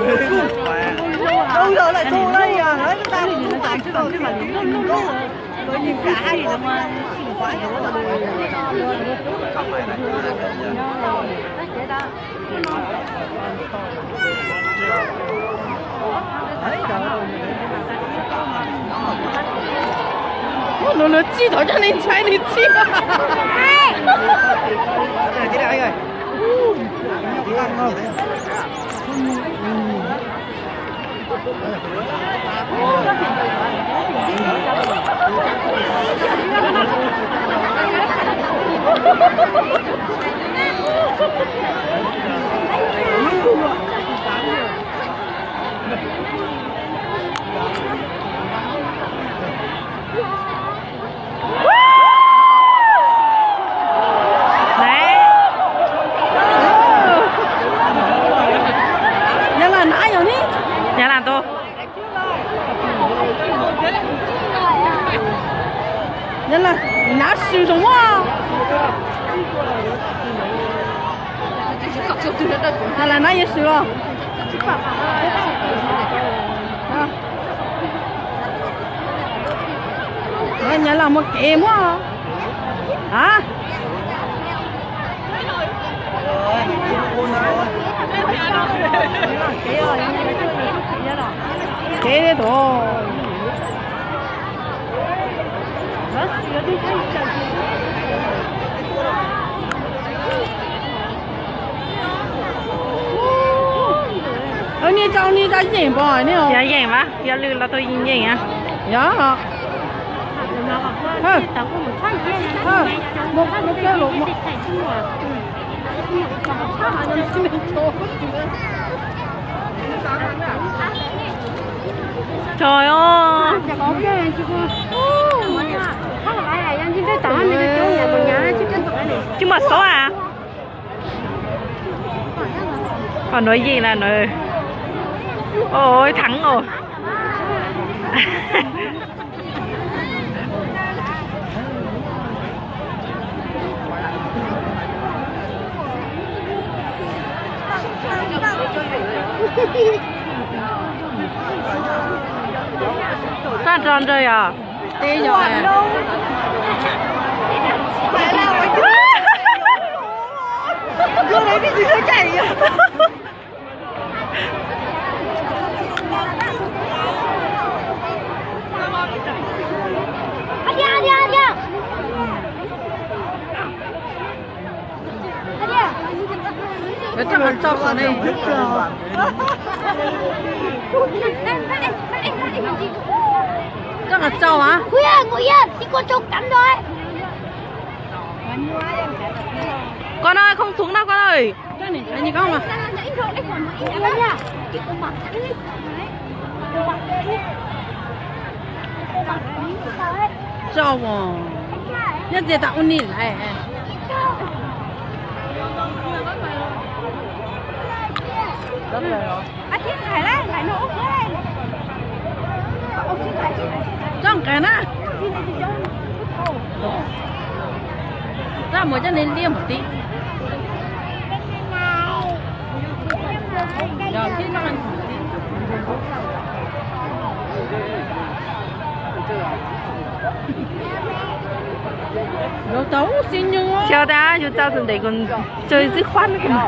Ua no lawv txij thaum coj neeg ntshai nws txij. Nyob las na yog ni. Nyob las ntu. Nyob las na sim zoo a. Nyob las na yuav sim los. Nyob las muaj kev muaj a. Kev tuaj. Niaj tsau niaj tsau yeem npaum ne. Yog yeem mas yog lwm los tau yeem yeem a. Yog. Trời ơi. Tsis muaj xov a. Qhov nuav yeej na nws. Ôi, thắng rồi. Koj ro nrog yog? Teb yog. Lawv rov qab tso saum ne. Rov qab tso mas. Con ơi, không xuống đâu con ơi. Tso os, nyob txias tas ua ni lawm. Tso nqaij na. Rab mus coj nws liaj mus ti. Xyov tas yus tso tus ntawm kuv tso xwb khuab no.